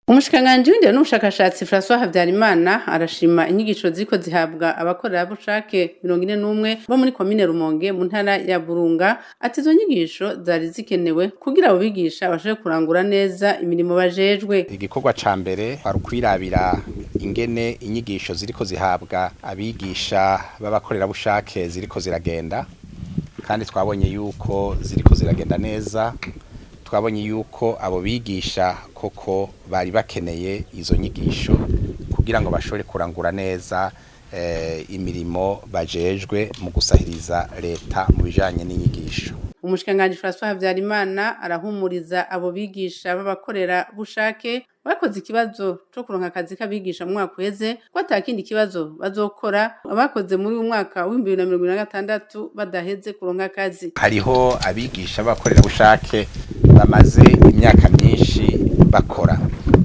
Umushikiranganji w'indero n'ubushakashatsi François Habyarimana arashima inyigisho ziriko zihabwa abakorerabushake 41 bo muri komine Rumonge mu ntara ya Burunga. Ati izo nyigisho zari zikenewe kugira abo bigisha bashobore kurangura neza imirimo bajejwe. Igikorwa ca mbere kwari ukwirabira ingene inyigisho ziriko zihabwa abigisha b'abakorerabushake ziriko ziragenda, kandi twabonye yuko ziriko ziragenda neza. Twabonye yuko abo bigisha koko bari bakeneye izo nyigisho kugira ngo bashobore kurangura neza imirimo bajejwe mu gusahiriza leta mu bijanye n'inyigisho. Umushikiranganji François Habyarimana arahumuriza abo bigisha b'abakorera bushake bakoze ikibazo co kuronka akazi k'abigisha mu mwaka uheze ko ata kindi kibazo bazokora abakoze muri uyu mwaka w'2026 badaheze kuronka akazi. Hariho abigisha b'abakorerabushake bamaze imyaka myinshi bakora.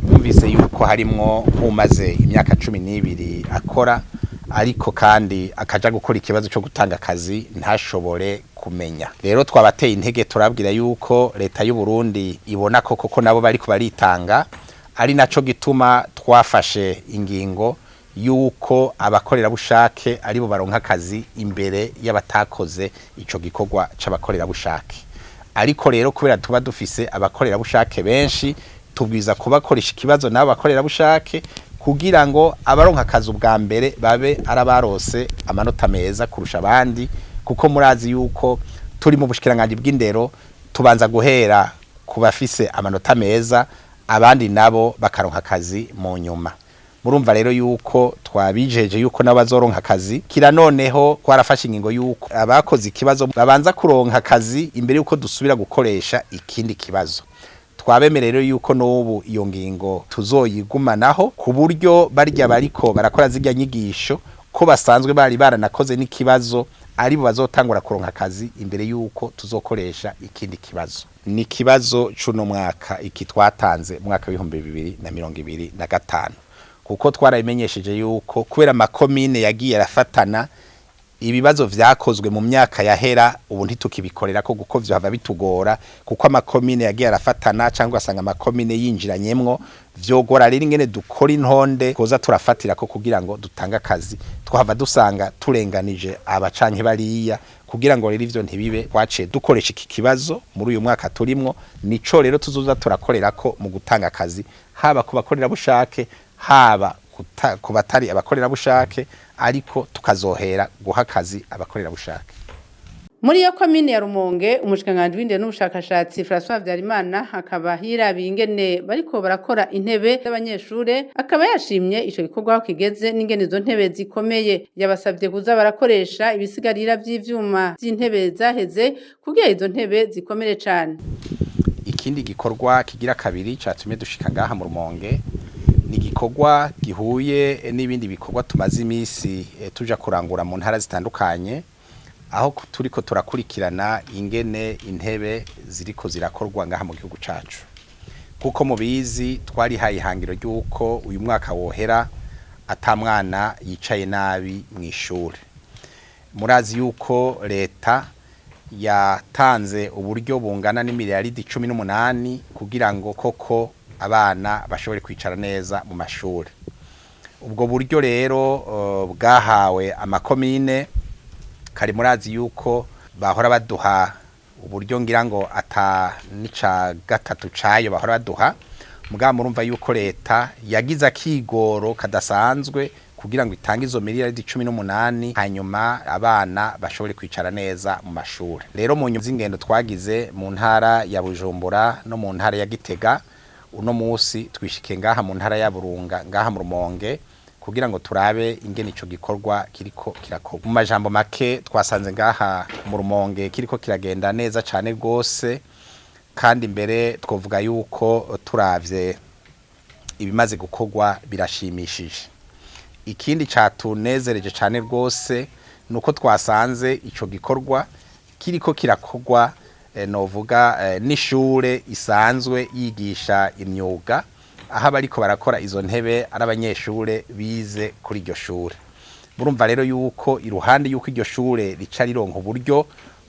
Bumvise yuko harimwo nk'umaze imyaka 12 akora, ariko kandi akaja gukora ikibazo cyo gutanga akazi ntashobore kumenya. Rero twabateye intege, turabwira yuko leta y'u Burundi ibona ko koko nabo bariko baritanga, ari naco gituma twafashe ingingo yuko abakorerabushake aribo baronka akazi imbere y'abatakoze ico gikorwa c'abakorerabushake. Ariko rero kubera tuba dufise abakorerabushake benshi, tubwiza kubakoresha ikibazo nabo bakorerabushake kugira ngo abaronka akazi ubwa mbere babe arabarose amanota meza kurusha abandi, kuko murazi yuko turi mu bushikiranganji bw'indero tubanza guhera ku bafise amanota meza, abandi nabo bakaronka akazi mu nyuma. Murumva rero yuko twabijeje yuko nabo bazoronka akazi. Kira noneho twarafashe ingingo yuko abakoze ikibazo babanza kuronka akazi imbere yuko dusubira gukoresha ikindi kibazo. Twabemere rero yuko n'ubu iyo ngingo tuzoyigumanaho, ku buryo barya bariko barakora zirya nyigisho ko basanzwe bari baranakoze n'ikibazo aribo bazotangura kuronka akazi imbere yuko tuzokoresha ikindi kibazo. Ni kibazo c'uno mwaka iki twatanze mwaka w'2025, kuko twarabimenyesheje yuko kubera amakomine yagiye arafatana, ibibazo vyakozwe mu myaka yahera ubu ntitukibikorera ko, kuko vyohava bitugora, kuko amakomine yagiye arafatana cyangwa asanga amakomine yinjiranyemwo. Vyogora rero ingene dukora intonde koza turafatira ko kugira ngo dutange akazi, twahava dusanga turenganije abacanke bariya. Kugira ngo rero ivyo ntibibe, twaciye dukoresha iki kibazo muri uyu mwaka turimwo. Nico rero tuzoza turakorera ko mu gutanga akazi, haba ku bakorerabushake, haba ku batari abakorerabushake, ariko tukazohera guha akazi abakorerabushake. Muri iyo komine ya Rumonge, umushikiranganji w'indero n'ubushakashatsi François Habyarimana akaba yirabiye ingene bariko barakora intebe z'abanyeshure, akaba yashimye ico gikorwa aho kigeze n'ingene izo ntebe zikomeye. Yabasabye kuza barakoresha ibisigarira vy'ivyuma vy'intebe zaheze kugira izo ntebe zikomere cane. Ikindi gikorwa kigira kabiri catumye dushika ngaha mu Rumonge ni igikorwa gihuye n'ibindi bikorwa tumaze imisi tuja kurangura mu ntara zitandukanye, aho turiko turakurikirana ingene intebe ziriko zirakorwa ngaha mu gihugu cacu. Kuko mubizi, twarihaye ihangiro ry'uko uyu mwaka wohera ata mwana yicaye nabi mw'ishure. Murazi yuko leta yatanze uburyo bungana n'imiliyaridi 18 kugira ngo koko abana bashobore kwicara neza mu mashuri. Ubwo buryo rero bwahawe amakomine. Kari murazi yuko bahora baduha uburyo ngira ngo ata nica gatatu cayo bahora baduha, mugabo murumva yuko leta yagize akigoro kadasanzwe kugira ngo itange izo miliyaridi 18, hanyuma abana bashobore kwicara neza mu mashuri. Rero mu nyuma z'ingendo twagize mu ntara ya Bujumbura no mu ntara ya Gitega, uno musi twishike ngaha mu ntara ya Burunga, ngaha mu Rumonge, kugira ngo turabe ingene ico gikorwa kiriko kirakorwa. Mu majambo make, twasanze ngaha mu Rumonge kiriko kiragenda neza cane gose, kandi mbere twovuga yuko turavye ibimaze gukorwa birashimishije. Ikindi catunezereje cane rwose nuko twasanze ico gikorwa kiriko kirakorwa novuga n'ishure isanzwe yigisha imyuga, aho abariko barakora izo ntebe ari abanyeshure bize kuri iryo shure. Murumva rero yuko iruhande yuko iryo shure rica rironka uburyo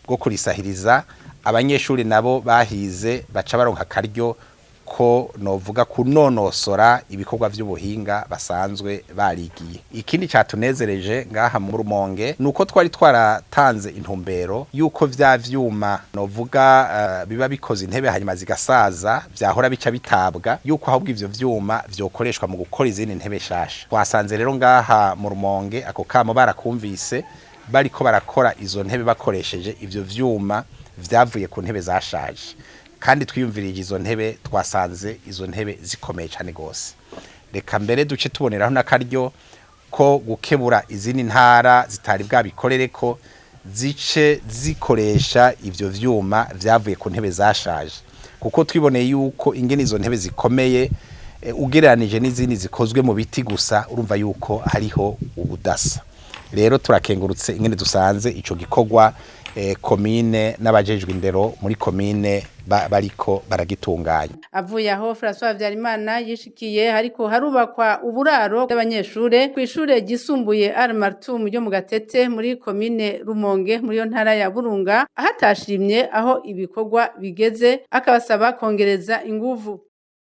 bwo kurisahiriza, abanyeshuri nabo bahize baca baronka akaryo. ko novuga kunonosora ibikorwa vy'ubuhinga basanzwe barigiye. Ikindi catunezereje ngaha mu Rumonge nuko twari twaratanze intumbero yuko vya vyuma novuga biba bikoze intebe hanyuma zigasaza vyahora bica bitabwa, yuko ahubwo ivyo vyuma vyokoreshwa mu gukora izindi ntebe shasha. Twasanze rero ngaha mu Rumonge ako kamo barakumvise, bariko barakora izo ntebe bakoresheje ivyo vyuma vyavuye ku ntebe zashaje, kandi twiyumvirije izo ntebe twasanze izo ntebe zikomeye cyane gose. Reka mbere duce tuboneraho n'akaryo ko gukebura izindi ntara zitari bwabikorere ko zice zikoresha ivyo vyuma vyavuye ku ntebe zashaje, kuko twiboneye yuko ingene izo ntebe zikomeye ugereranije n'izindi zikozwe mu biti gusa, urumva yuko hariho ubudasa. Rero turakengurutse ingene dusanze ico gikorwa komine n'abajejwe indero muri komine bariko baragitunganya. Avuye aho, François Habyarimana yishikiye ariko harubakwa uburaro bw'abanyeshure kw'ishure ryisumbuye Al Martum ryo mu Gatete muri komine Rumonge muri yo ntara ya Burunga, ahatashimye aho ibikorwa bigeze akabasaba kongereza inguvu.